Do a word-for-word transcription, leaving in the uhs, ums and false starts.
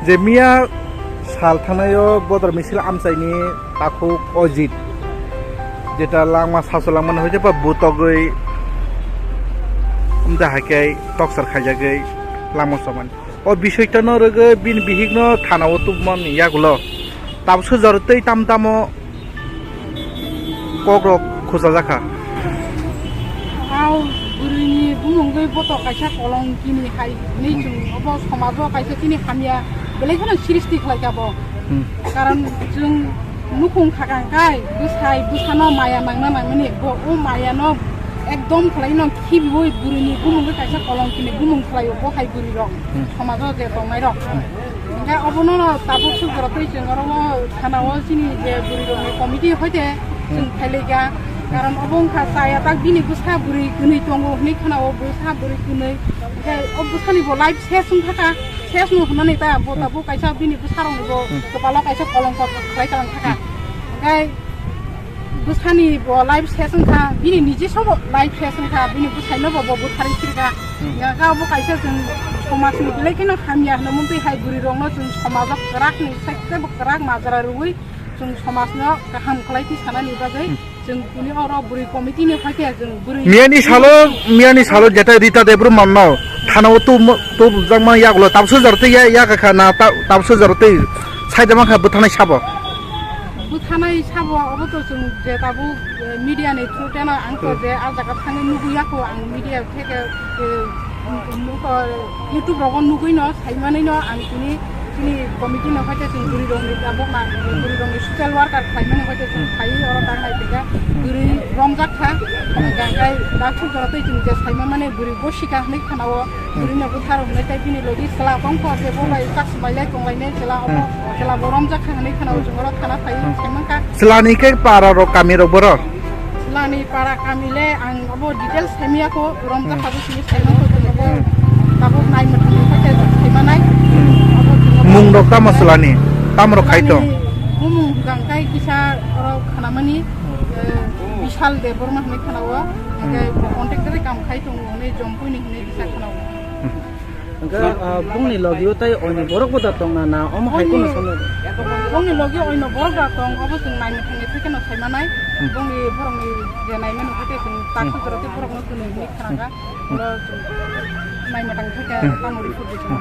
Je miya sal thanaio bodor misil amchaini takhuk Ojit, jeta langma saso langmani hoite ba butogwi umda haikhe toksar khaijagwi langma somani. O bisoitano rwgwi bini bihikno thanao tubumani yagulo tabuk sujaro tei tam tamo kokrok khujajak kha. Au bwrwini bumungwi boto kaisa kolongkini hai hinwi chwng obo somajo kaisa chini hamya belai kheno srishti khlaikha bo. Hmm. Karon chwng nukhung khakang kai bwsai bwsano maya nangna nangmani bo o mayano ekdom khlaino khibiwi bwrwini bumungwi kaisa kolongkini bumung khlaio bo hai bwrwirok Hmm. somajo je tongnairok. Hmm. Hingke obono no tabuk suk jora twi chwng oro o thana o chini je bwrwi rokni committee hoite chwng Hmm. phailaikha. Karon obo wngkha chaya tak bini bwsa bwrwi kwnwi tongo hinwi khana o bwsa bwrwi kwnwi. Hingke o bwsani bo life ses wngkha kha, ses no hwnani ta bo Hmm. tabuk kaisa bini bwsa rokni bo Hmm. kwpalo kaisa kolongkor khlai kalang kha kha. Hmm. Hingke bwsani bo life ses wngkha, bini niji sobo life ses wngkha, bini bwsaino bo bo butharwi sirkha. Hmm. Hingkha obo kaisa chwng somajni belai kheno hamya hwnwi mantwi hai bwrwi rokno chwng somajo kwrak ni saitebo kwrak majra rwui chwng somajno kaham khlai twi sanani bagwi Hmm. chwng kuni oro bwrwi committee ni hoite chwng bwrwi Miyani salo, miyani salo jeta Rita Debbarma no thana o tu, tu jakma yagulo tabsu jar twi ya, ya kha na ta, tabsu jar twi saida mankha bwthanai sabo. Bwthanai sabo obo to chwng je tabuk, eh, media ni through teno ang to Hmm. je ah jaga thangwi nugwi yakho ang media theke, eh, um, um, uh, YouTube rogo nugwi no saimani no ang tini chini committee no hoite chwng bwrwi rok ni tabuk na bwrwi rok ni social worker khlaimani hoite chwng Hmm. phai oro tang nai tike Hmm. bwrwi romjak kha Hmm. hwnka hwnkhe dak suk jora twi chwng je saima mani bwrwi bosi kha hwnwi khana o Hmm. bwrwi no bwthar hwnwi tei bini logi chwla tong kho je bo bai Hmm. tak swbai lai tong lai ne chwla obo Hmm. chwla bo romjak kha hwnwi khana o Hmm. chwng oro thana phai Hmm. sai mankha. Chwla ni khe para rok kami rok boro? Chwla ni para kami le ang obo details saimaya kho romjak Hmm. kha bo simi sai mankho chwng obo Hmm. tabuk nai mwthangwi khe chwng sai manai. Hmm. Obo chwng obo Mung rok tamo chwla ni? Tamo rok khai tong? Chwla ni bumung hwnkha khe kisa oro khanamani, Hmm. eh, Bishal Debbarma hwnwi khana o. Hmm. Hwnkhe bo contact bai kam khai tongo hwnwi Jompui ni hwnwi kisa khana o. Hmm. Hwnkhe, ah, bongni logi o tai oino borok bo da tong na, na omo hai Oino, kheno sano? Bongni logi oino borok da tong, obo chwng naimwthangwi thai kheno sai manai. Hmm. Bongni borokni je naimani hwnkhe chwng tak Hmm. sujaro tei borokno kwnwi hwnwi khna kha. Hmm. Oro chwng naimwthang thai khe Hmm. tamo report di chwng.